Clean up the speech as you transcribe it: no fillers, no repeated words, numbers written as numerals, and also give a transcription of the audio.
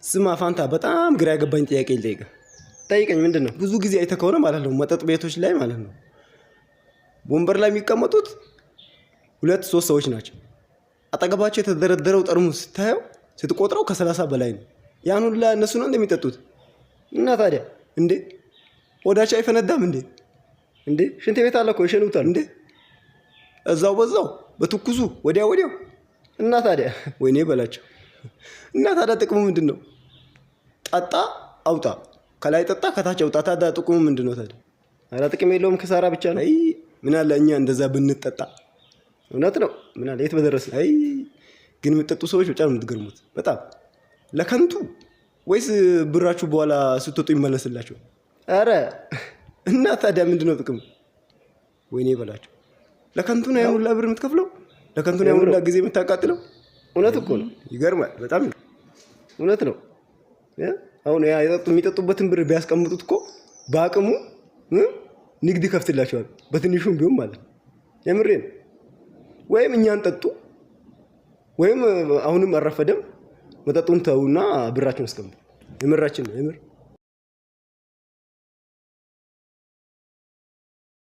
ስማ ፋንታ፣ በጣም ግራ ያገባኝ ጥያቄ ልጠይቅህ። ጠይቀኝ። ምንድን ነው? ብዙ ጊዜ አይተህ ከሆነ ማለት ነው፣ መጠጥ ቤቶች ላይ ማለት ነው፣ ወንበር ላይ የሚቀመጡት ሁለት ሶስት ሰዎች ናቸው። አጠገባቸው የተደረደረው ጠርሙስ ስታየው፣ ስትቆጥረው ከ30 በላይ ነው። ያን ሁላ እነሱ ነው እንደሚጠጡት? እና ታዲያ? እንዴ፣ ሆዳቸው አይፈነዳም እንዴ? እንዴ፣ ሽንት ቤት አለ እኮ፣ ይሸኑታል። እንዴ፣ እዛው በዛው በትኩሱ ወዲያ ወዲያው። እና ታዲያ? ወይኔ በላቸው። እና ታዲያ ጥቅሙ ምንድን ነው? ጠጣ አውጣ፣ ከላይ ጠጣ ከታች አውጣ። ታዲያ ጥቅሙ ምንድን ነው ታዲያ? ኧረ ጥቅም የለውም፣ ክሳራ ብቻ ነው። አይ፣ ምን አለ እኛ እንደዛ ብንጠጣ። እውነት ነው። ምን አለ የት በደረስን። አይ፣ ግን የምትጠጡ ሰዎች በጣም ነው የምትገርሙት። በጣም ለከንቱ ወይስ ብራችሁ በኋላ ስትወጡ ይመለስላችሁ? ኧረ። እና ታዲያ ምንድን ነው ጥቅሙ? ወይኔ በላቸው። ለከንቱ ነው ያን ሁላ ብር የምትከፍለው? ለከንቱ ነው ያን ሁላ ጊዜ የምታቃጥለው? እውነት እኮ ነው። ይገርማል በጣም። እውነት ነው። አሁን ያ የሚጠጡበትን ብር ቢያስቀምጡት እኮ በአቅሙ ንግድ ይከፍትላቸዋል። በትንሹም ቢሆን ማለት ነው። የምሬ ነው። ወይም እኛን ጠጡ፣ ወይም አሁንም አረፈደም መጠጡን ተውና ብራችሁን አስቀምጡ። የምራችን ነው የምር።